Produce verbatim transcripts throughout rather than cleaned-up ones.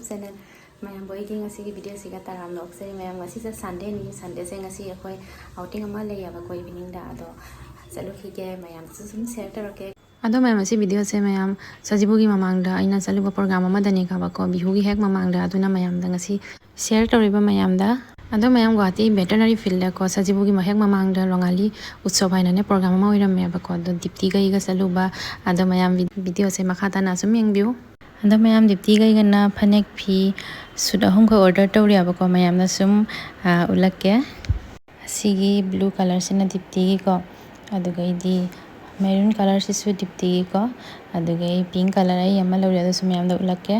Channel. ꯃꯌꯥꯝꯕꯨ ꯑꯩꯒꯤ ꯉꯁꯤꯒꯤ ꯚꯤꯗꯤꯑꯣꯁꯤꯒ ꯇꯔꯥꯝꯅ ꯑꯣꯛꯆꯔꯤ꯫ ꯃꯌꯥꯝ, ꯉꯁꯤꯁꯦ ꯁꯟꯗꯦꯅꯤ꯫ ꯁꯟꯗꯦꯁꯦ ꯉꯁꯤ ꯑꯩꯈꯣꯏ ꯑꯥꯎꯇꯤꯡ ꯑꯃ ꯂꯩꯌꯦꯕꯀꯣ, ꯏꯚꯤꯅꯤꯡꯗ꯫ ꯑꯗꯣ ꯆꯠꯂꯨꯈꯤꯒꯦ꯫ ꯃꯌꯥꯝꯗꯁꯨ ꯁꯨꯝ ꯁꯤꯌꯔ ꯇꯧꯔꯛꯀꯦ꯫ ꯑꯗꯣ ꯃꯌꯥꯝ, ꯉꯁꯤ ꯚꯤꯗꯤꯑꯣꯁꯦ ꯃꯌꯥꯝ ꯁꯖꯤꯕꯨꯒꯤ ꯃꯃꯥꯡꯗ ꯑꯩꯅ ꯆꯠꯂꯨꯕ ꯄ꯭ꯔꯣꯒ꯭ꯔꯥꯝ ꯑꯃꯗꯅꯦ ꯈꯪꯕꯀꯣ, ꯕꯤꯍꯨꯒꯤ ꯍꯦꯛ ꯃꯃꯥꯡꯗ꯫ ꯑꯗꯨꯅ ꯃꯌꯥꯝꯗ ꯉꯁꯤ ꯁꯤꯌꯔ ꯇꯧꯔꯤꯕ ꯃꯌꯥꯝꯗ꯫ ꯑꯗꯣ ꯃꯌꯥꯝ, ꯒꯨꯋꯥꯍꯥꯇꯤ ꯚꯦꯇꯔꯅꯔꯤ ꯐꯤꯜꯗꯀꯣ, ꯁꯖꯤꯕꯨꯒꯤ ꯍꯦꯛ ꯃꯃꯥꯡꯗ ꯔꯣꯉꯥꯂꯤ ꯎꯠꯁꯕ ꯍꯥꯏꯅꯅꯦ ꯄ꯭ꯔꯣꯒ꯭ꯔꯥꯝ ꯑꯃ ꯑꯣꯏꯔꯝꯃꯦꯕꯀꯣ꯫ ꯑꯗꯣ ꯗꯤꯞꯇꯤꯒ ꯑꯩꯒ ꯆꯠꯂꯨꯕ꯫ ꯑꯗꯣ ꯃꯌꯥꯝ, ꯚꯤ-, ꯚꯤꯗꯤꯑꯣꯁꯦ ꯃꯈꯥ ꯇꯥꯅ ꯑꯁꯨꯝ ꯌꯦꯡꯕꯤꯌꯨ꯫ ꯑꯗꯣ ꯃꯌꯥꯝ, ꯗꯤꯞꯇꯤꯒ ꯑꯩꯒꯅ ꯐꯅꯦꯛ ꯐꯤ ꯁꯨꯠ ꯑꯍꯨꯝꯈꯛ ꯑꯣꯔꯗꯔ ꯇꯧꯔꯤꯑꯕꯀꯣ, ꯃꯌꯥꯝꯅ ꯁꯨꯝ, ꯑ, ꯎꯠꯂꯛꯀꯦ꯫ ꯑꯁꯤꯒꯤ ꯕ꯭ꯂꯨ ꯀꯂꯔꯁꯤꯅ ꯗꯤꯞꯇꯤꯒꯤꯀꯣ, ꯑꯗꯨꯒꯩꯗꯤ ꯃꯦꯔꯨꯟ ꯀꯂꯔꯁꯤꯁꯨ ꯗꯤꯞꯇꯤꯒꯤꯀꯣ, ꯑꯗꯨꯒꯩ ꯄꯤꯡ ꯀꯂꯔ ꯑꯩ ꯑꯃ ꯂꯧꯔꯦ, ꯑꯗꯨꯁꯨ ꯃꯌꯥꯝꯗ ꯎꯠꯂꯛꯀꯦ꯫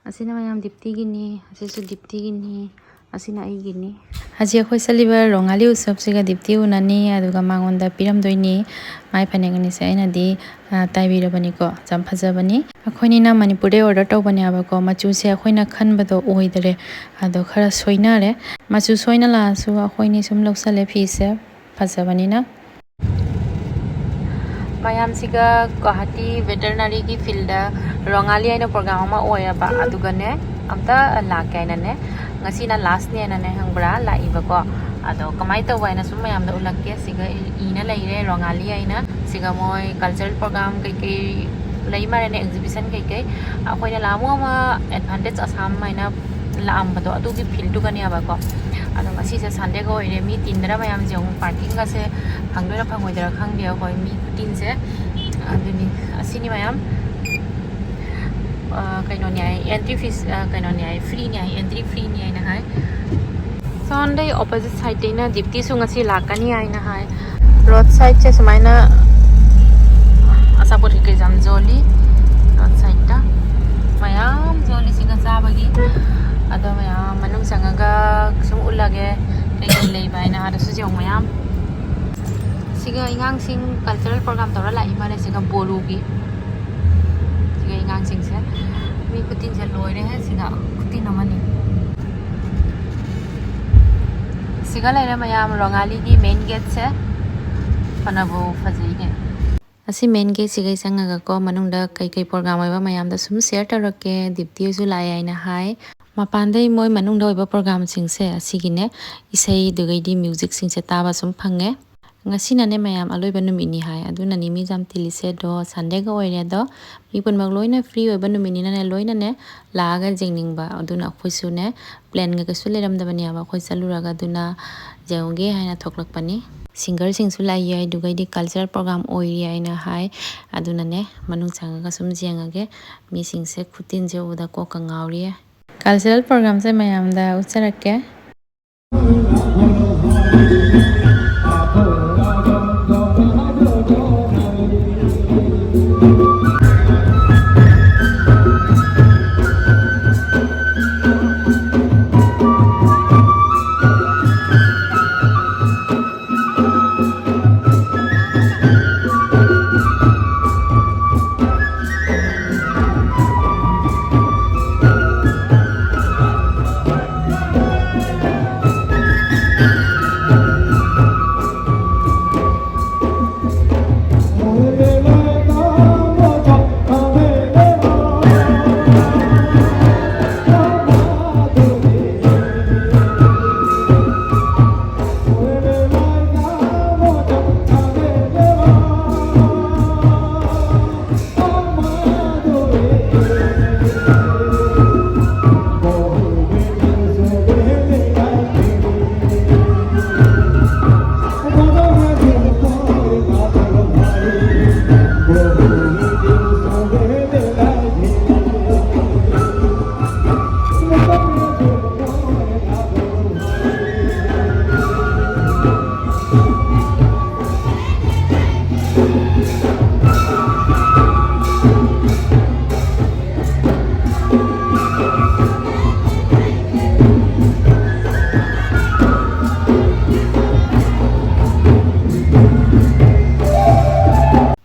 ꯑꯁꯤꯅ ꯃꯌꯥꯝ ꯗꯤꯞꯇꯤꯒꯤꯅꯤ, ꯑꯁꯤꯁꯨ ꯗꯤꯞꯇꯤꯒꯤꯅꯤ, ꯑꯁꯤꯅ ꯑꯩꯒꯤꯅꯤ꯫ ꯍꯧꯖꯤꯛ ꯑꯩꯈꯣꯏ ꯆꯠꯂꯤꯕ ꯔꯣꯉꯥꯂꯤ ꯎꯠꯁꯕꯁꯤꯒ ꯗꯤꯞꯇꯤ ꯎꯅꯅꯤ, ꯑꯗꯨꯒ ꯃꯉꯣꯟꯗ ꯄꯤꯔꯝꯗꯣꯏꯅꯤ꯫ ꯃꯥꯏ ꯐꯅꯦꯛ ꯑꯅꯤꯁꯦ ꯑꯩꯅꯗꯤ, ꯑ, ꯇꯥꯏꯕꯤꯔꯕꯅꯤꯀꯣ, ꯌꯥꯝ ꯐꯖꯕꯅꯤ꯫ ꯑꯩꯈꯣꯏꯅꯤꯅ ꯃꯅꯤꯄꯨꯔꯗꯩ ꯑꯣꯔꯗꯔ ꯇꯧꯕꯅꯦꯕꯀꯣ, ꯃꯆꯨꯁꯦ ꯑꯩꯈꯣꯏꯅ ꯈꯟꯕꯗꯣ ꯑꯣꯏꯗꯔꯦ, ꯑꯗꯣ ꯈꯔ ꯁꯣꯏꯅꯔꯦ꯫ ꯃꯆꯨ ꯁꯣꯏꯅ ꯂꯥꯛꯑꯁꯨ ꯑꯩꯈꯣꯏꯅꯤ ꯁꯨꯝ ꯂꯧꯁꯜꯂꯦ ꯐꯤꯁꯦ ꯐꯖꯕꯅꯤꯅ꯫ ꯃꯌꯥꯝꯁꯤꯒ ꯒꯨꯋꯥꯍꯥꯇꯤ ꯚꯦꯇꯔꯅꯔꯤꯒꯤ ꯐꯤꯜꯗ ꯔꯣꯉꯥꯂꯤ ꯍꯥꯏꯅ ꯄ꯭ꯔꯣꯒ꯭ꯔꯥꯝ ꯑꯃ ꯑꯣꯏꯌꯦꯕ, ꯑꯗꯨꯒꯅꯦ ꯑꯝꯇ ꯂꯥꯛꯀꯦ ꯍꯥꯏꯅꯅꯦ, ꯉꯁꯤꯅ ꯂꯥꯁꯅꯦꯅꯅꯦ ꯈꯪꯕ꯭ꯔꯥ, ꯂꯥꯛꯏꯕꯀꯣ꯫ ꯑꯗꯣ ꯀꯃꯥꯏꯅ ꯇꯧꯕ ꯍꯥꯏꯅ ꯁꯨꯝ ꯃꯌꯥꯝꯗ ꯎꯠꯂꯛꯀꯦ꯫ ꯁꯤꯒ ꯏꯅ ꯂꯩꯔꯦ ꯔꯣꯉꯥꯂꯤ ꯍꯥꯏꯅ꯫ ꯁꯤꯒ ꯃꯣꯏ ꯀꯜꯆꯔꯦꯜ ꯄ꯭ꯔꯣꯒ꯭ꯔꯥꯝ ꯀꯩꯀꯩ ꯂꯩ ꯃꯥꯜꯂꯦꯅꯦ, ꯑꯦꯛꯖꯤꯕꯤꯁꯟ ꯀꯩꯀꯩ꯫ ꯑꯩꯈꯣꯏꯅ ꯂꯥꯛꯑꯝꯃꯨ ꯑꯃ ꯑꯦꯗꯚꯥꯟꯇꯦꯖ ꯑꯁꯥꯝ ꯍꯥꯏꯅ ꯂꯥꯛꯑꯝꯕꯗꯣ, ꯑꯗꯨꯒꯤ ꯐꯤꯜꯗꯨꯒꯅꯦꯕꯀꯣ꯫ ꯑꯗꯣ ꯉꯁꯤꯁꯦ ꯁꯟꯗꯦꯒ ꯑꯣꯏꯔꯦ, ꯃꯤ ꯇꯤꯟꯗ꯭ꯔꯥ ꯃꯌꯥꯝꯁꯦ꯫ ꯑꯃꯨꯛ ꯄꯥꯔꯀꯤꯡꯒꯁꯦ ꯐꯪꯗꯣꯏꯔꯥ ꯐꯪꯉꯣꯏꯗꯣꯏꯔꯥ ꯈꯪꯗꯦ꯫ ꯑꯩꯈꯣꯏ ꯃꯤ ꯈꯨꯇꯤꯟꯁꯦ꯫ ꯑꯗꯨꯅꯤ, ꯑꯁꯤꯅꯤ ꯃꯌꯥꯝ꯫ ꯑ, ꯀꯩꯅꯣꯅꯤ ꯍꯥꯏ, ꯑꯦꯟꯇ꯭ꯔꯤ ꯐꯤꯁ, ꯑ, ꯀꯩꯅꯣꯅꯤ ꯍꯥꯏ, ꯐ꯭ꯔꯤꯅꯤ ꯍꯥꯏ, ꯑꯦꯟꯇ꯭ꯔꯤ ꯐ꯭ꯔꯤꯅꯤ ꯍꯥꯏꯅ ꯍꯥꯏ꯫ ꯁꯣꯝꯗꯩ ꯑꯣꯄꯣꯖꯤꯠ ꯁꯥꯏꯗꯇꯩꯅ ꯗꯤꯞꯇꯤꯁꯨ ꯉꯁꯤ ꯂꯥꯛꯀꯅꯤ ꯍꯥꯏꯅ ꯍꯥꯏ꯫ ꯔꯣꯗ ꯁꯥꯏꯗꯁꯦ ꯁꯨꯃꯥꯏꯅ ꯑꯆꯥꯄꯣꯠ ꯀꯩꯀꯩ ꯌꯥꯝ ꯌꯣꯜꯂꯤ꯫ ꯔꯣꯗ ꯁꯥꯏꯗꯇ ꯃꯌꯥꯝ ꯌꯣꯜꯂꯤ ꯁꯤꯒ ꯆꯥꯕꯒꯤ꯫ ꯑꯗꯣ ꯃꯌꯥꯝ ꯃꯅꯨꯡ ꯆꯪꯉꯒ ꯁꯨꯝ ꯎꯠꯂꯒꯦ ꯀꯩꯀꯩ ꯂꯩꯕ ꯍꯥꯏꯅ꯫ ꯑꯥꯗꯁꯨ ꯌꯦꯡꯉꯨ ꯃꯌꯥꯝ꯫ ꯁꯤꯒ ꯑꯉꯥꯡꯁꯤꯡ ꯀꯜꯆꯔꯦꯜ ꯄ꯭ꯔꯣꯒ꯭ꯔꯥꯝ ꯇꯧꯔ ꯂꯥꯛꯏ ꯃꯥꯜꯂꯦ꯫ ꯁꯤꯒ ꯕꯣꯔꯨꯒꯤ, ꯁꯤꯒ ꯑꯉꯥꯡꯁꯤꯡꯁꯦ꯫ ꯃꯤ ꯈꯨꯇꯤꯟꯁꯦ ꯂꯣꯏꯔꯦꯍꯦ꯫ ꯁꯤꯒ ꯈꯨꯇꯤꯟ ꯑꯃꯅꯤ꯫ ꯁꯤꯒ ꯂꯩꯔꯦ ꯃꯌꯥꯝ, ꯔꯣꯉꯥꯂꯤꯒꯤ ꯃꯦꯟ ꯒꯦꯠꯁꯦ꯫ ꯐꯅꯕꯨ ꯐꯖꯩꯅꯦ꯫ ꯑꯁꯤ main gateꯁꯤꯒꯩ ꯆꯪꯉꯒꯀꯣ, ꯃꯅꯨꯡꯗ ꯀꯩꯀꯩ program ꯑꯣꯏꯕ ꯃꯌꯥꯝꯗꯣ ꯁꯨꯝ share ꯇꯧꯔꯛꯀꯦ꯫ ꯗꯤꯞꯇꯤ ꯍꯣꯏꯁꯨ ꯂꯥꯛꯑꯦ ꯍꯥꯏꯅ ꯍꯥꯏ꯫ ꯃꯄꯥꯟꯗꯩ ꯃꯣꯏ ꯃꯅꯨꯡꯗ ꯑꯣꯏꯕ programꯁꯤꯡꯁꯦ ꯑꯁꯤꯒꯤꯅꯦ, ꯏꯁꯩꯗꯨꯒꯩꯗꯤ musicꯁꯤꯡꯁꯦ ꯇꯥꯕ ꯁꯨꯝ ꯐꯪꯉꯦ꯫ ꯉꯁꯤꯅꯅꯦ ꯃꯌꯥꯝ ꯑꯔꯣꯏꯕ ꯅꯨꯃꯤꯠꯅꯤ ꯍꯥꯏ, ꯑꯗꯨꯅꯅꯤ ꯃꯤ ꯌꯥꯝ ꯇꯤꯜꯂꯤꯁꯦ꯫ ꯑꯗꯣ Sundayꯒ ꯑꯣꯏꯔꯦ, ꯑꯗꯣ ꯃꯤ ꯄꯨꯝꯅꯃꯛ ꯂꯣꯏꯅ free ꯑꯣꯏꯕ ꯅꯨꯃꯤꯠꯅꯤꯅꯅꯦ, ꯂꯣꯏꯅꯅꯦ ꯂꯥꯛꯑꯒ ꯌꯦꯡꯅꯤꯡꯕ꯫ ꯑꯗꯨꯅ ꯑꯩꯈꯣꯏꯁꯨꯅꯦ planꯒ ꯀꯩꯁꯨ ꯂꯩꯔꯝꯗꯕꯅꯦꯕ, ꯑꯩꯈꯣꯏ ꯆꯠꯂꯨꯔꯒ꯫ ꯑꯗꯨꯅ ꯌꯦꯡꯉꯨꯒꯦ ꯍꯥꯏꯅ ꯊꯣꯛꯂꯛꯄꯅꯤ꯫ Singerꯁꯤꯡꯁꯨ ꯂꯥꯛꯏ ꯍꯥꯏ, ꯑꯗꯨꯒꯩꯗꯤ cultural program ꯑꯣꯏꯔꯤ ꯍꯥꯏꯅ ꯍꯥꯏ꯫ ꯑꯗꯨꯅꯅꯦ ꯃꯅꯨꯡ ꯆꯪꯉꯒ ꯁꯨꯝ ꯌꯦꯡꯉꯒꯦ꯫ ꯃꯤꯁꯤꯡꯁꯦ ꯈꯨꯇꯤꯟꯁꯦ ꯎꯕꯗ ꯀꯣꯛꯀ ꯉꯥꯎꯔꯤꯌꯦ꯫ Cultural programꯁꯦ ꯃꯌꯥꯝꯗ ꯎꯠꯆꯔꯛꯀꯦ꯫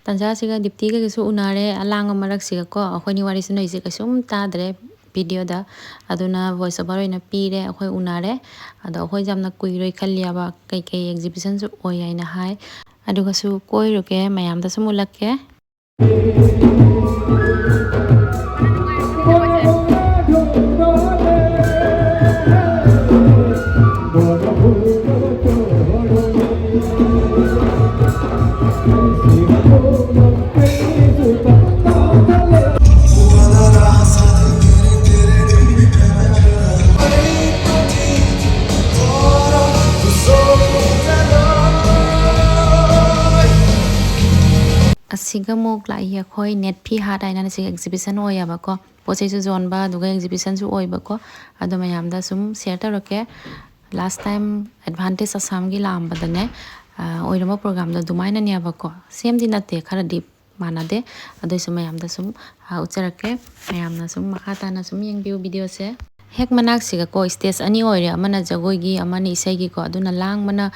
ꯇꯟꯖꯥꯁꯤꯒ ꯗꯤꯞꯇꯤꯒꯁꯨ ꯎꯅꯔꯦ꯫ ꯑꯂꯥꯡꯕ ꯃꯔꯛꯁꯤꯒꯀꯣ ꯑꯩꯈꯣꯏꯅꯤ ꯋꯥꯔꯤ ꯁꯥꯟꯅꯩꯁꯦ ꯀꯩꯁꯨꯝ ꯇꯥꯗ꯭ꯔꯦ꯫ Videoꯗ꯫ ꯑꯗꯨꯅ voice over ꯑꯣꯏꯅ ꯄꯤꯔꯦ꯫ ꯑꯩꯈꯣꯏ ꯎꯅꯔꯦ꯫ ꯑꯗꯣ ꯑꯩꯈꯣꯏ ꯌꯥꯝꯅ ꯀꯨꯏꯔꯣꯏ ꯈꯜꯂꯤꯑꯕ, ꯀꯩꯀꯩ exhibitionꯁꯨ ꯑꯣꯏ ꯍꯥꯏꯅ ꯍꯥꯏ꯫ ꯑꯗꯨꯒꯁꯨ ꯀꯣꯏꯔꯨꯒꯦ, ꯃꯌꯥꯝꯗꯁꯨ ꯎꯠꯂꯛꯀꯦ꯫ ꯑꯁꯤꯒ ꯑꯃꯨꯛ ꯂꯥꯛꯏ ꯑꯩꯈꯣꯏ ꯅꯦꯠꯐꯤ ꯍꯥꯠ ꯍꯥꯏꯅ, ꯁꯤꯒ ꯑꯦꯛꯖꯤꯕꯤꯁꯟ ꯑꯣꯏꯌꯦꯕꯀꯣ꯫ ꯄꯣꯠ ꯆꯩꯁꯨ ꯌꯣꯟꯕ, ꯑꯗꯨꯒ ꯑꯦꯛꯖꯤꯕꯤꯁꯟꯁꯨ ꯑꯣꯏꯕꯀꯣ꯫ ꯑꯗꯣ ꯃꯌꯥꯝꯗ ꯁꯨꯝ ꯁꯤꯌꯔ ꯇꯧꯔꯛꯀꯦ꯫ ꯂꯥꯁ ꯇꯥꯏꯝ ꯑꯦꯗꯚꯥꯟꯇꯦꯖ ꯑꯁꯥꯝꯒꯤ ꯂꯥꯛꯑꯝꯕꯗꯅꯦ, ꯑ, ꯑꯣꯏꯔꯝꯕ ꯄ꯭ꯔꯣꯒ꯭ꯔꯥꯝꯗꯣ ꯑꯗꯨꯃꯥꯏꯅꯅꯦꯕꯀꯣ꯫ ꯁꯦꯝꯗꯤ ꯅꯠꯇꯦ, ꯈꯔꯗꯤ ꯃꯥꯟꯅꯗꯦ꯫ ꯑꯗꯨꯏꯁꯨ ꯃꯌꯥꯝꯗ ꯁꯨꯝ, ꯑ, ꯎꯠꯆꯔꯛꯀꯦ꯫ ꯃꯌꯥꯝꯅ ꯁꯨꯝ ꯃꯈꯥ ꯇꯥꯅ ꯁꯨꯝ ꯌꯦꯡꯕꯤꯌꯨ ꯚꯤꯗꯤꯑꯣꯁꯦ꯫ ꯍꯦꯛ ꯃꯅꯥꯛꯁꯤꯒꯀꯣ ꯁ꯭ꯇꯦꯖ ꯑꯅꯤ ꯑꯣꯏꯔꯦ, ꯑꯃꯅ ꯖꯒꯣꯏꯒꯤ, ꯑꯃꯅ ꯏꯁꯩꯒꯤꯀꯣ꯫ ꯑꯗꯨꯅ ꯂꯥꯡꯕꯅ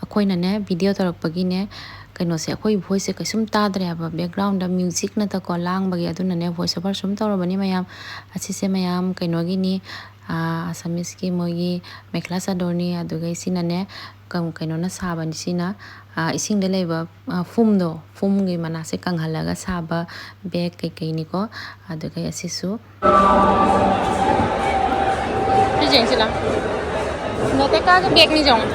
ꯑꯩꯈꯣꯏꯅꯅꯦ ꯚꯤꯗꯤꯑꯣ ꯇꯧꯔꯛꯄꯒꯤꯅꯦ, ꯀꯩꯅꯣꯁꯦ, ꯑꯩꯈꯣꯏ ꯚꯣꯏꯁꯁꯦ ꯀꯩꯁꯨꯝ ꯇꯥꯗ꯭ꯔꯦ ꯍꯥꯏꯕ, ꯕꯦꯛꯒ꯭ꯔꯥꯎꯟꯗ ꯃ꯭ꯌꯨꯖꯤꯛ ꯅꯠꯇꯀꯣ ꯂꯥꯡꯕꯒꯤ꯫ ꯑꯗꯨꯅꯅꯦ ꯚꯣꯏꯁ ꯑꯣꯚꯔ ꯁꯨꯝ ꯇꯧꯔꯕꯅꯤ ꯃꯌꯥꯝ꯫ ꯑꯁꯤꯁꯦ ꯃꯌꯥꯝ ꯀꯩꯅꯣꯒꯤꯅꯤ, ꯑꯥ, ꯑꯁꯥꯃꯤꯁꯀꯤ ꯃꯣꯏꯒꯤ ꯃꯦꯈꯂꯥ ꯆꯥꯗꯣꯔꯅꯤ꯫ ꯑꯗꯨꯒ ꯁꯤꯅꯅꯦ ꯀ-, ꯀꯩꯅꯣꯅ ꯁꯥꯕꯅꯤ꯫ ꯁꯤꯅ, ꯑꯥ, ꯏꯁꯤꯡꯗ ꯂꯩꯕ, ꯑꯥ, ꯐꯨꯝꯗꯣ, ꯐꯨꯝꯒꯤ ꯃꯅꯥꯁꯦ ꯀꯪꯍꯜꯂꯒ ꯁꯥꯕ ꯕꯦꯛ ꯀꯩꯀꯩꯅꯤꯀꯣ꯫ ꯑꯗꯨꯒ ꯑꯁꯤꯁꯨ ꯁꯤ ꯌꯦꯡꯁꯤꯂꯥ꯫ ꯅꯦꯇꯦꯀꯥꯒꯤ ꯕꯦꯛꯅꯤ ꯌꯦꯡꯉꯣ꯫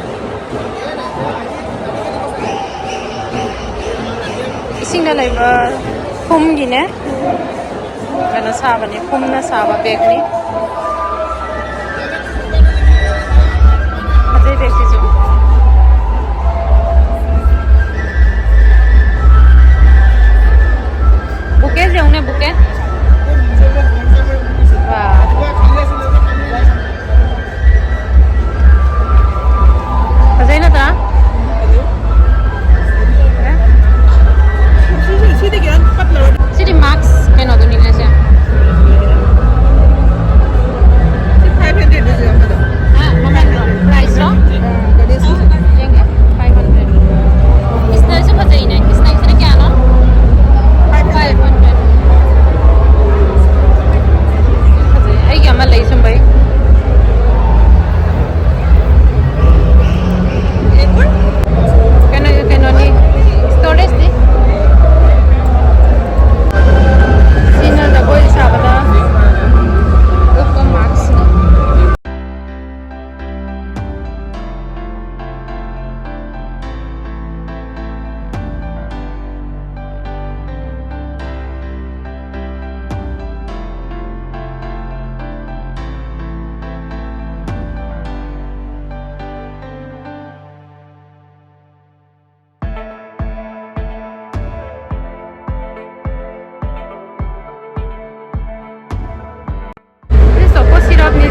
ꯏꯁꯤꯡꯗ ꯂꯩꯕ ꯐꯨꯝꯒꯤꯅꯦ, ꯀꯩꯅꯣ ꯁꯥꯕꯅꯤ, ꯐꯨꯝꯅ ꯁꯥꯕ ꯕꯦꯛꯅꯤ꯫ ꯐꯖꯩ ꯕꯦꯛꯁꯤꯁꯨ꯫ ꯕꯨꯀꯦꯁ ꯌꯦꯡꯉꯨꯅꯦ, ꯕꯨꯀꯦ꯫ ꯋꯥ꯫ ꯐꯖꯩ ꯅꯠꯇ꯭ꯔꯥ? ꯁꯤꯗꯤ ꯃꯥꯛꯁ ꯀꯩꯅꯣꯗꯨꯅꯤꯅꯦ ꯁꯦ꯫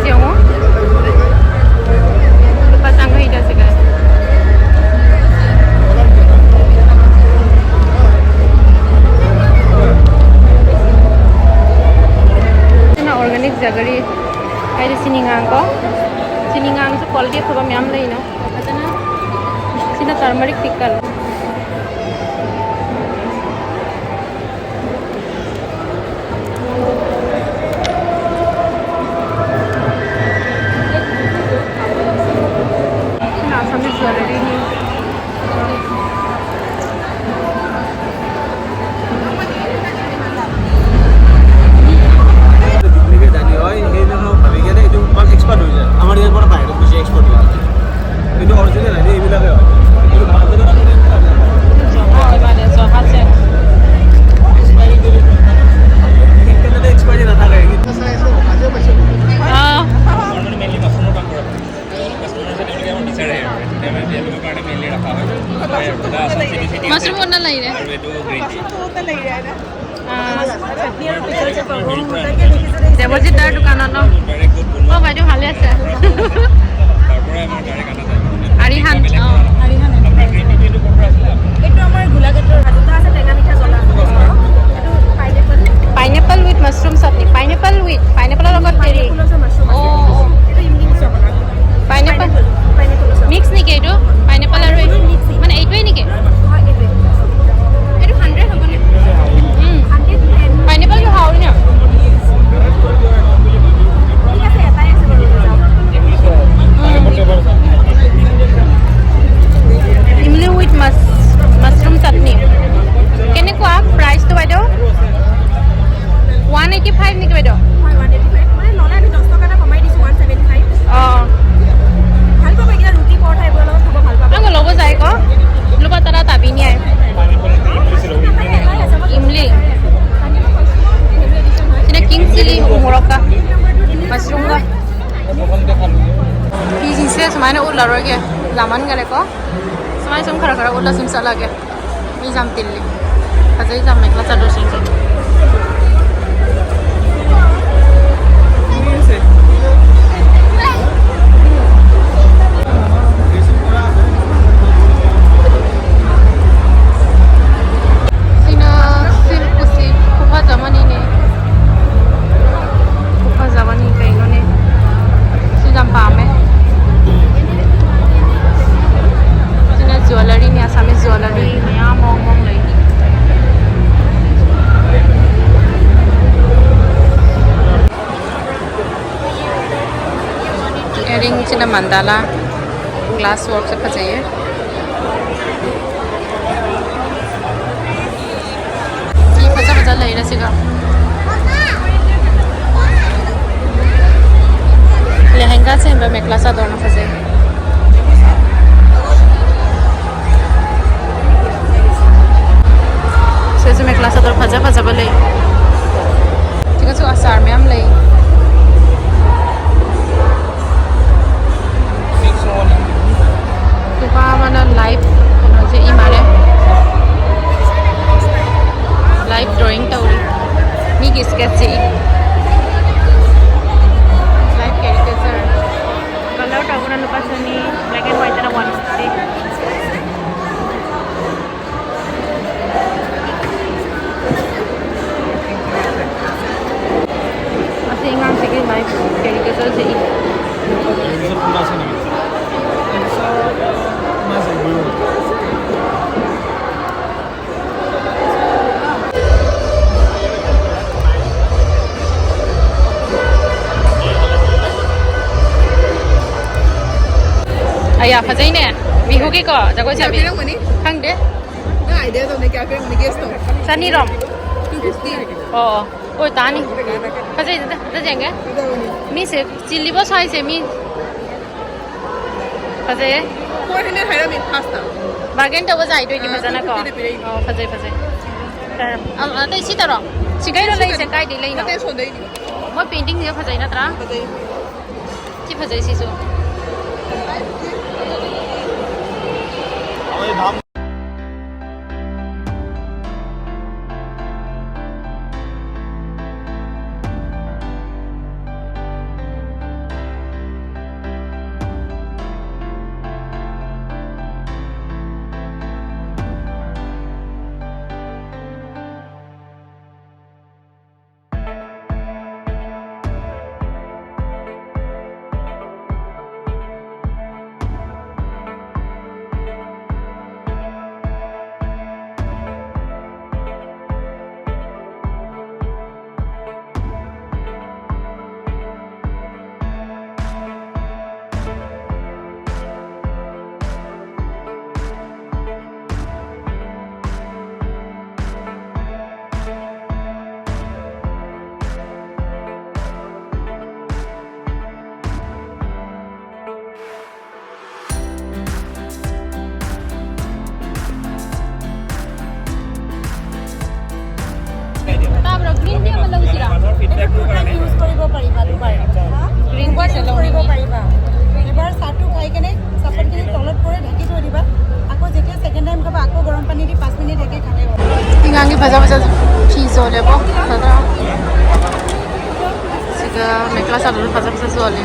ꯌꯦꯡꯉꯣ꯫ ꯂꯨꯄꯥ ꯆꯥꯝꯃꯔꯤꯗ ꯁꯤꯒ꯫ ꯁꯤꯅ organic ꯖꯒꯔꯤ ꯍꯥꯏꯗꯤ ꯆꯤꯅꯤ ꯉꯥꯡꯀꯣ꯫ ꯆꯤꯅꯤ ꯉꯥꯡꯁꯨ quality ꯑꯐꯕ ꯃꯌꯥꯝ ꯂꯩꯅ꯫ ꯐꯖꯅ ꯁꯤꯅ turmeric pickle꯫ ꯁꯤꯅ Assamese jewelry ꯅꯤ꯫ Duplicate আনি হয়, সেইদিনাখন ভাবি কেনে এইটো মাল expert হৈ যায়। আমাৰ ইয়াৰ পৰা বাহিৰত গুচি export হৈ যায়। কিন্তু original আনি এইবিলাকে হয়। কিন্তু ভাৰতত আনি এইবিলাক নহয়। জহা কিবা দে, জহা চেট। Expiry date। কিন্তু তাতে expiry নাথাকে। কিন্তু চাই আছো, আজিও পাইছো। অ। আমাৰ মানে mainly মাছৰুমৰ কাম কৰা হয়। কাষ্টমাৰ আছে, তেওঁলোকে আমাক বিচাৰে আৰু। তেওঁলোকৰ কাৰণে mainly ৰখা হয়। হয় আৰু। এটা আছাম চিলি চিকেন আছে। মাছৰুম ক'ত নালাগিলে? আৰু এইটো গ্ৰীণ টি। দেৱজিত দাৰ দোকানত ন? অ, বাইদেউ ভালে আছে? আৰিহান, অ। এইটো আমাৰ গোলাঘাটৰ দুটা আছে, টেঙা মিঠা জ্বলা। এইটো পাইনেপল। Pineapple with mushroom chutney. Pineapple with, পাইনেপলৰ লগত হেৰি। অ, অ। এইটো ইমলি মিক্স হ'ব। Pineapple। Pineapple। Mix নেকি এইটো? Pineapple আৰু এইটো? Mix। মানে এইটোৱেই নেকি? হয়, এইটোৱে। এইটো hundred হ'ব নেকি? উম। Hundred ten। Pineapple টো খাওঁ ন? ঠিক আছে, এটাই আছে বাৰু, লৈ যাওক। উম। ইমলি with মাছ-, মাছৰুম চাটনি। কেনেকুৱা price টো বাইদেউ? One eighty five নেকি বাইদেউ? হয়, one eighty five। মানে ল'লে আমি দহ টকা এটা কমাই দিছোঁ, one seventy five। অ। ভাল পাব, এতিয়া ৰুটি পৰঠা এইবোৰৰ লগত খাব ভাল পাব। Ang lobo jai ko. Lupa tara tabi niya. ইমলি। Sina king chili umorok ka. Mushroom ka. Pi jinse sumai na ula roge. Laman gale ko. Sumai sum khara khara ula sim sa lage. Ei jam tilli. Ajai jam mekhla chador singse. ꯁꯤꯅ ꯃꯟꯗꯥꯂꯥ glass ꯋꯥꯔꯛꯁꯦ ꯐꯖꯩꯌꯦ꯫ ꯐꯤ ꯐꯖ ꯐꯖ ꯂꯩꯔꯦ ꯁꯤꯒ꯫ ꯂꯦꯍꯦꯡꯒꯥ ꯁꯦꯝꯕ ꯃꯦꯈꯂꯥ ꯆꯥꯗꯣꯔꯅ ꯐꯖꯩ꯫ ꯁꯤꯁꯨ ꯃꯦꯈꯂꯥ ꯆꯥꯗꯣꯔ ꯐꯖ ꯐꯖꯕ ꯂꯩ꯫ ꯁꯤꯒꯁꯨ ꯑꯆꯥꯔ ꯃꯌꯥꯝ ꯂꯩ꯫ ꯅꯨꯄꯥ ꯑꯃꯅ ꯂꯥꯏꯐ ꯀꯩꯅꯣꯁꯦ ꯏ ꯃꯥꯜꯂꯦ꯫ ꯂꯥꯏꯐ ꯗ꯭ꯔꯣꯌꯤꯡ ꯇꯧꯔꯤ꯫ ꯃꯤꯒꯤ ꯁ꯭ꯀꯦꯠꯁꯦ ꯏ꯫ ꯂꯥꯏꯐ ꯀꯦꯔꯤꯀꯦꯆꯔ꯫ ꯀꯂꯔ ꯇꯧꯕꯅ ꯂꯨꯄꯥ ꯆꯅꯤ, ꯕ꯭ꯂꯦꯛ ꯑꯦꯟ ꯋꯥꯏꯠꯇꯅ ꯋꯥꯟ ꯐꯤꯐꯇꯤ꯫ ꯑꯁꯤ ꯑꯉꯥꯡꯁꯤꯒꯤ ꯂꯥꯏꯐ ꯀꯦꯔꯤꯀꯦꯆꯔꯁꯦ ꯏ꯫ ꯑꯌꯥ, ꯐꯖꯩꯅꯦ꯫ ꯕꯤꯍꯨꯒꯤꯀꯣ ꯖꯒꯣꯏ ꯁꯥꯕꯤ꯫ ꯄꯤꯔꯝꯒꯅꯤ? ꯈꯪꯗꯦ꯫ ꯅꯪ ꯑꯥꯏꯗꯤꯌꯥ ꯇꯧꯅꯦ, ꯀꯌꯥ ꯄꯤꯔꯝꯒꯅꯤ? ꯒꯦꯁ ꯇꯧ꯫ ꯆꯅꯤꯔꯣ? Two fifty. ꯑꯣ, ꯑꯣ꯫ ꯑꯣꯏ, ꯇꯥꯅꯤ꯫ ꯐꯖꯩ, ꯐꯖꯩ, ꯐꯖꯩ, ꯌꯦꯡꯒꯦ꯫ ꯐꯖꯕꯅꯤ꯫ ꯃꯤꯁꯦ ꯆꯤꯜꯂꯤꯕꯣ ꯁ꯭ꯋꯥꯏꯁꯦ ꯃꯤ? ꯐꯖꯩꯌꯦ꯫ ꯐꯣꯔ ꯍꯟꯗ꯭ꯔꯦꯠ ꯍꯥꯏꯔꯝꯃꯤ ꯐꯥꯔꯁꯇ꯫ ꯕꯥꯔꯒꯦꯟ ꯇꯧꯕ ꯖꯥꯏꯗꯣꯏꯗꯤ ꯑꯥ, ꯐꯖꯅ ꯀꯣ꯫ ꯇꯨ ꯐꯤꯐꯇꯤꯗ ꯄꯤꯔꯛꯏꯅꯦ꯫ ꯑꯣ, ꯐꯖꯩ, ꯐꯖꯩ꯫ ꯑ, ꯑ, ꯑꯇꯩ ꯁꯤ ꯇꯧꯔꯣ꯫ ꯁꯤꯒꯩꯔꯣ ꯁꯤ ꯂꯩꯁꯦ ꯀꯩꯅꯣ? ꯀꯥꯏꯗꯩ ꯂꯩꯅꯣ? ꯅꯠꯇꯦ, ꯁꯣꯝꯗꯩꯅꯦ꯫ ꯃꯣꯏ ꯄꯦꯟꯇꯤꯡꯁꯤꯁꯨ ꯐꯖꯩ ꯅꯠꯇ꯭ꯔꯥ? ꯐꯖꯩ꯫ ꯁꯤ ꯐꯖꯩ ꯁꯤꯁꯨ꯫ ফিডবেকটোৰ কাৰণে ইউজ কৰিব পাৰিবা দুবাৰ। গ্ৰীণ টি দুবাৰ ইউজ কৰিব পাৰিবা। এবাৰ চাহটো খাই কেনে চাহপাতখিনি তলত পৰে ঢাকি থৈ দিবা। আকৌ যেতিয়া ছেকেণ্ড টাইম খাবা, আকৌ গৰম পানী দি পাঁচ মিনিট একে খালে হ'ল। Tingangi baja baja fi zole bo. Tada. Siga mekla sa dulu baja baja zole.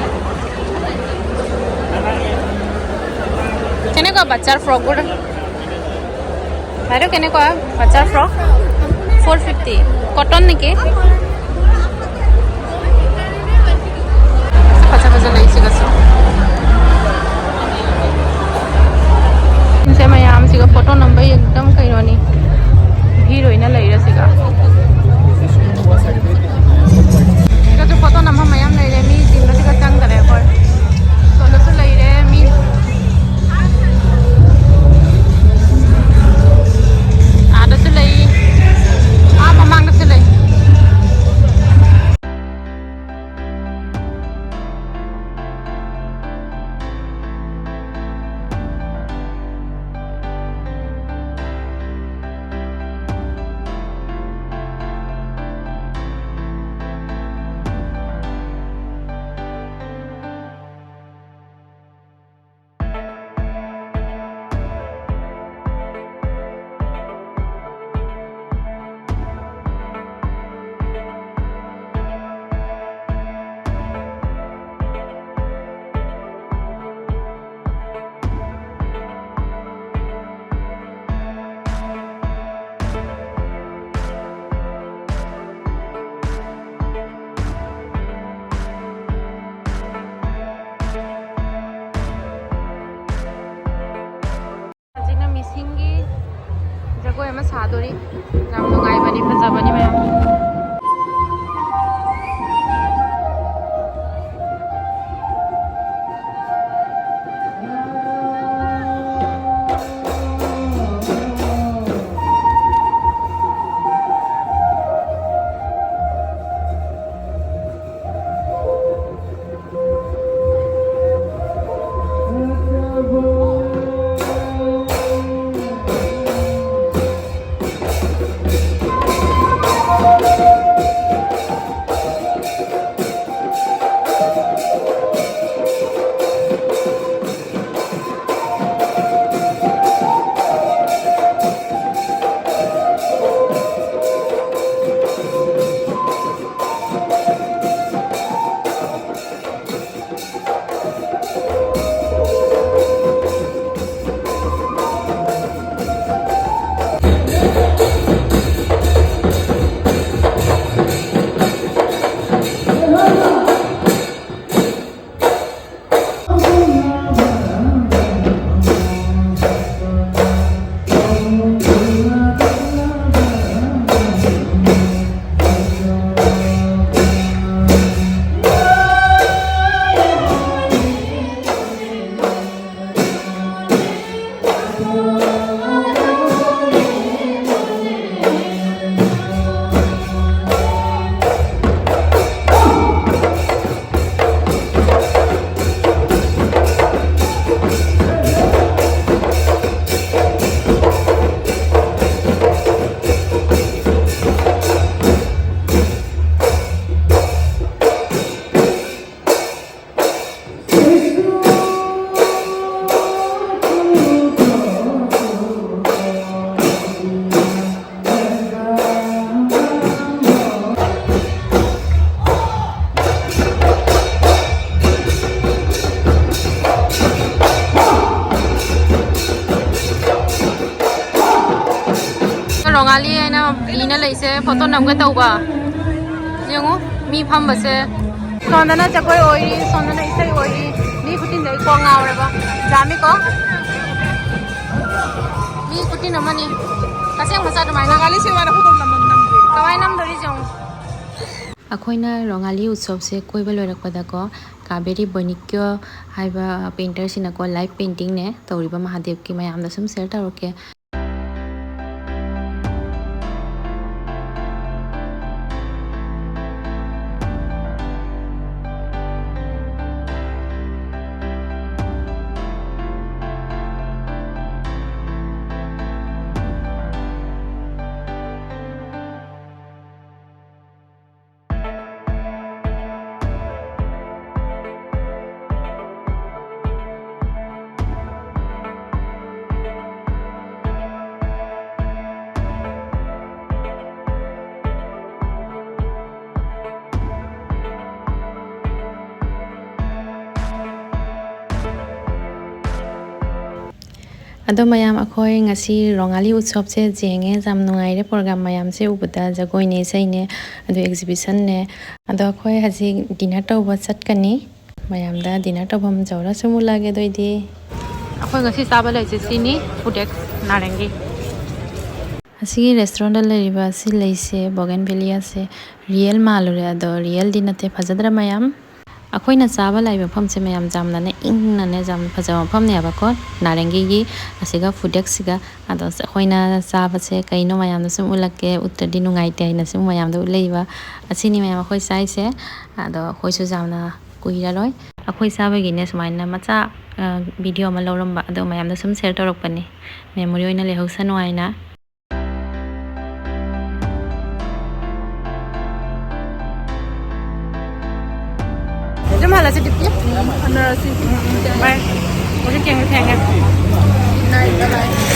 কেনেকুৱা বাচ্চাৰ ফ্ৰকবোৰ? বাইদেউ, কেনেকুৱা বাচ্চাৰ ফ্ৰক? Four fifty. কটন নেকি? Baja baja laisiga so. Inse mayam siga photo nambai ekdam kainoni. Bhir hoina laira siga. Siga to photo namha mayam laire, mi tinda siga chang dare koi. Solo su laire, mi. Ada su lai. Ah, mamang su lai. ꯍꯧꯖꯤꯛꯅ ꯃꯤꯁꯤꯡꯒꯤ ꯖꯒꯣꯏ ꯑꯃ ꯁꯥꯗꯣꯔꯤ꯫ ꯌꯥꯝ ꯅꯨꯡꯉꯥꯏꯕꯅꯤ, ꯐꯖꯕꯅꯤ ꯃꯌꯥꯝ꯫ ꯔꯣꯉꯥꯂꯤ ꯍꯥꯏꯅ ꯏꯅ ꯂꯩꯁꯦ, ꯐꯣꯇꯣ ꯅꯝꯒꯦ ꯇꯧꯕ꯫ ꯌꯦꯡꯉꯨ, ꯃꯤ ꯐꯝꯕꯁꯦ꯫ ꯁꯣꯝꯗꯅ ꯖꯒꯣꯏ ꯑꯣꯏꯔꯤ, ꯁꯣꯝꯗꯅ ꯏꯁꯩ ꯑꯣꯏꯔꯤ꯫ ꯃꯤ ꯈꯨꯇꯤꯟꯗ ꯑꯩ ꯀꯣꯛ ꯉꯥꯎꯔꯦꯕ꯫ ꯌꯥꯝꯃꯤꯀꯣ? ꯃꯤ ꯈꯨꯇꯤꯟ ꯑꯃꯅꯤ꯫ ꯑꯁꯦꯡꯕ ꯆꯠ ꯑꯗꯨꯃꯥꯏꯅ꯫ ꯔꯣꯉꯥꯂꯤ ꯁꯤꯃꯥꯗ ꯐꯣꯇꯣ ꯅꯝꯃꯝ ꯅꯝꯗ꯭ꯔꯤ꯫ ꯀꯃꯥꯏꯅ ꯅꯝꯗꯣꯔꯤ ꯌꯦꯡꯉꯨ꯫ ꯑꯩꯈꯣꯏꯅ ꯔꯣꯉꯥꯂꯤ ꯎꯠꯁꯕꯁꯦ ꯀꯣꯏꯕ ꯂꯣꯏꯔꯛꯄꯗꯀꯣ, ꯀꯥꯕꯦꯔꯤ ꯕꯣꯏꯅꯤꯀ꯭ꯌꯣ ꯍꯥꯏꯕ ꯄꯦꯟꯇꯔꯁꯤꯅꯀꯣ, ꯂꯥꯏꯚ ꯄꯦꯟꯇꯤꯡꯅꯦ ꯇꯧꯔꯤꯕ ꯃꯍꯥꯗꯦꯕꯀꯤ, ꯃꯌꯥꯝꯗ ꯁꯨꯝ ꯁꯤꯌꯔ ꯇꯧꯔꯛꯀꯦ꯫ ꯑꯗꯣ ꯃꯌꯥꯝ, ꯑꯩꯈꯣꯏ ꯉꯁꯤ ꯔꯣꯉꯥꯂꯤ ꯎꯠꯁꯕꯁꯦ ꯌꯦꯡꯉꯦ, ꯌꯥꯝ ꯅꯨꯡꯉꯥꯏꯔꯦ꯫ ꯄ꯭ꯔꯣꯒ꯭ꯔꯥꯝ ꯃꯌꯥꯝꯁꯦ ꯎꯕꯗ, ꯖꯒꯣꯏꯅꯦ, ꯏꯁꯩꯅꯦ, ꯑꯗꯨ ꯑꯦꯛꯖꯤꯕꯤꯁꯟꯅꯦ꯫ ꯑꯗꯣ ꯑꯩꯈꯣꯏ ꯍꯧꯖꯤꯛ ꯗꯤꯅꯔ ꯇꯧꯕ ꯆꯠꯀꯅꯤ꯫ ꯃꯌꯥꯝꯗ ꯗꯤꯅꯔ ꯇꯧꯐꯝ ꯌꯧꯔ ꯁꯨꯝ ꯎꯠꯂꯛꯑꯒꯦ꯫ ꯑꯗꯨꯑꯣꯏꯗꯤ ꯑꯩꯈꯣꯏ ꯉꯁꯤ ꯆꯥꯕ ꯂꯩꯁꯦ ꯁꯤꯅꯤ, ꯐꯨꯗ ꯑꯦꯛꯁ ꯅꯥꯔꯦꯡꯒꯤ꯫ ꯑꯁꯤꯒꯤ ꯔꯦꯁꯇꯨꯔꯦꯟꯗ ꯂꯩꯔꯤꯕ ꯑꯁꯤ ꯂꯩꯁꯦ, ꯕꯣꯒꯦꯟꯚꯤꯂꯤꯌꯥꯁꯦ, ꯔꯤꯌꯦꯜ ꯃꯥꯜꯂꯨꯔꯦ, ꯑꯗꯣ ꯔꯤꯌꯦꯜꯗꯤ ꯅꯠꯇꯦ꯫ ꯐꯖꯗ꯭ꯔꯥ ꯃꯌꯥꯝ? ꯑꯩꯈꯣꯏꯅ ꯆꯥꯕ ꯂꯥꯛꯏꯕ ꯃꯐꯝꯁꯦ ꯃꯌꯥꯝ ꯌꯥꯝꯅꯅꯦ ꯏꯪꯅꯅꯦ ꯌꯥꯝꯅ ꯐꯖꯕ ꯃꯐꯝꯅꯦꯕꯀꯣ, ꯅꯥꯔꯦꯡꯒꯤꯒꯤ ꯑꯁꯤꯒ ꯐꯨꯗ ꯗꯦꯛꯁꯤꯒ꯫ ꯑꯗꯣ ꯑꯩꯈꯣꯏꯅ ꯆꯥꯕꯁꯦ ꯀꯩꯅꯣ ꯃꯌꯥꯝꯗ ꯁꯨꯝ ꯎꯠꯂꯛꯀꯦ, ꯎꯠꯇ꯭ꯔꯗꯤ ꯅꯨꯡꯉꯥꯏꯇꯦ ꯍꯥꯏꯅ ꯁꯨꯝ ꯃꯌꯥꯝꯗ ꯎꯠꯂꯛꯏꯕ꯫ ꯑꯁꯤꯅꯤ ꯃꯌꯥꯝ ꯑꯩꯈꯣꯏ ꯆꯥꯏꯁꯦ꯫ ꯑꯗꯣ ꯑꯩꯈꯣꯏꯁꯨ ꯌꯥꯝꯅ ꯀꯨꯏꯔꯔꯣꯏ꯫ ꯑꯩꯈꯣꯏ ꯆꯥꯕꯒꯤꯅꯦ ꯁꯨꯃꯥꯏꯅ ꯃꯆꯥ, ꯑ, ꯚꯤꯗꯤꯑꯣ ꯑꯃ ꯂꯧꯔꯝꯕ, ꯑꯗꯣ ꯃꯌꯥꯝꯗ ꯁꯨꯝ ꯁꯤꯌꯔ ꯇꯧꯔꯛꯄꯅꯦ꯫ ꯃꯦꯃꯣꯔꯤ ꯑꯣꯏꯅ ꯂꯩꯍꯧꯁꯅꯨ ꯍꯥꯏꯅ꯫ ꯑꯗꯨꯝ ꯍꯜꯂꯁꯤ, ꯗꯤꯞꯇꯤ꯫ ꯍꯟꯅꯔꯁꯤ꯫ ꯎꯝ, ꯎꯝ, ꯕꯥꯏ꯫ ꯍꯧꯖꯤꯛ ꯊꯦꯡꯁꯨ ꯊꯦꯡꯉꯦ꯫ ꯕꯥꯏ, ꯕꯥꯏ꯫